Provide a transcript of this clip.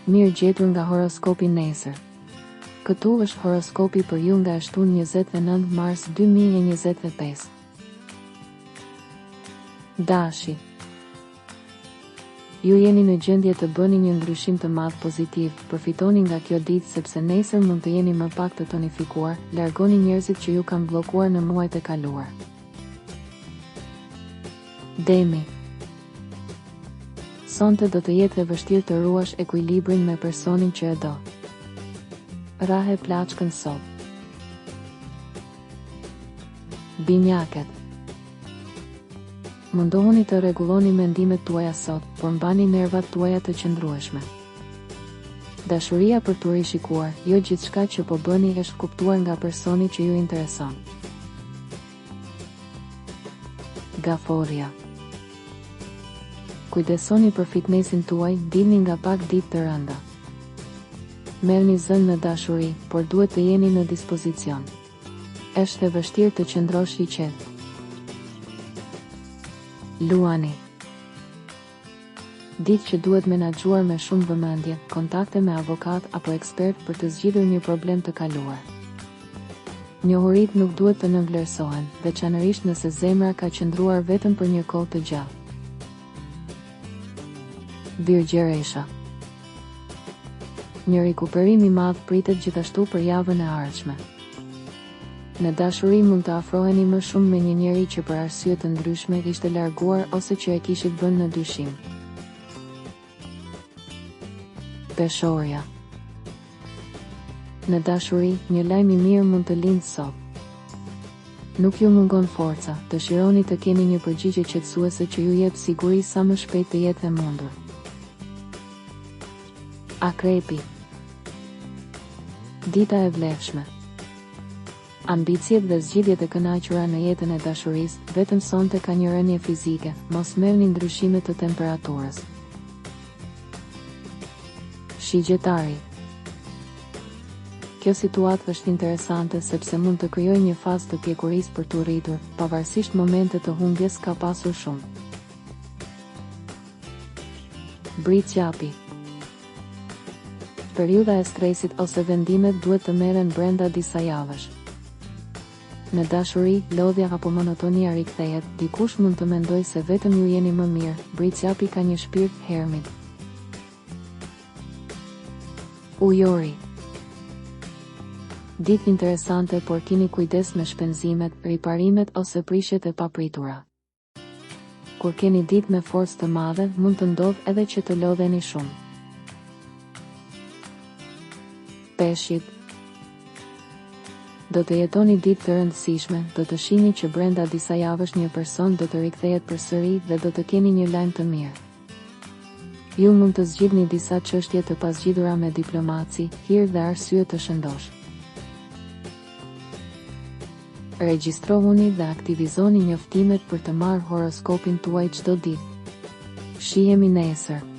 Mirë gjetur nga horoskopi nesër. Këtu është horoskopi për ju nga e shtunë 29 mars 2025. Dashi. Ju jeni në gjendje të bëni një ndryshim të madh pozitiv, përfitoni nga kjo ditë sepse nesër mund të jeni më pak të tonifikuar, largoni njerëzit që ju kanë bllokuar në muajt e kaluar. Demi. Sonte do të jetë e vështirë të ruash ekuilibrin me personin që e do. Rrahe plaçkën sot. Binjaket. Mundohuni të rregulloni mendimet tuaja sot, por mbani nervat tuaja të qëndrueshme. Dashuria për t'u rishikuar, jo gjithçka që po bëni është kuptuar nga personi që ju intereson. Gaforrja. Kujdesoni për fitnesin tuaj, dilni nga pak ditë të rënda. Merrni zënë në dashuri, por duhet të jeni në dispozicion. Është e vështirë të qëndrosh i qetë. Luani. Ditë që duhet menaxhuar me shumë vëmendje, kontakte me avokatë apo ekspertë për të zgjidhur një problem të kaluar. Njohuritë nuk duhet të nënvlerësohen, veçanërisht nëse zemra ka qëndruar vetëm për një kohë të gjatë. Virgjëresha. Një rikuperim i madh pritet gjithashtu për javën e ardhshme. Në dashuri mund të afroheni më shumë me një njeri që për arsye të ndryshme ishte larguar ose që e kishit vënë në dyshim. Peshorja. Në dashuri, një lajm i mirë mund të lindë sot. Nuk ju mungon forca, dëshironi të keni një përgjigje qetësuese që ju jep siguri sa më shpejt të jetë e mundur. Akrepi. Dita e vlefshme. Ambiciet dhe zgjidhjet e kënaqura në jetën e dashurisë, vetëm sonte ka një rënie fizike, mos merrni ndryshime të temperaturës. Shigjetari. Kjo situatë është interesante sepse mund të krijojë një fazë të pjekurisë për t'u rritur, pavarësisht momente të humbjes ka pasur shumë. Bricjapi. Periudha e stresit ose vendimet duhet të merren brenda disa javësh. Në dashuri, lodhja apo monotonia rikthehet, dikush mund të mendojë se vetëm ju jeni më mirë, Bricjapi ka një shpirt hermit. Ujori. Ditë interesante por kini kujdes me shpenzimet, riparimet ose prishjet e papritura. Kur keni ditë me forcë të madhe, mund të ndodhë edhe që të lodheni shumë. Peshqit. Do të jetoni ditë të rëndësishme, do të shihni që brenda disa javësh një person do të rikthehet përsëri dhe do të keni një lajm të mirë. Ju mund të zgjidhni disa çështje të pazgjidhura me diplomaci, hir dhe arsye të shëndoshë. Regjistrohuni dhe aktivizoni njoftimet për të marrë horoskopin tuaj çdo ditë. Shihemi nesër.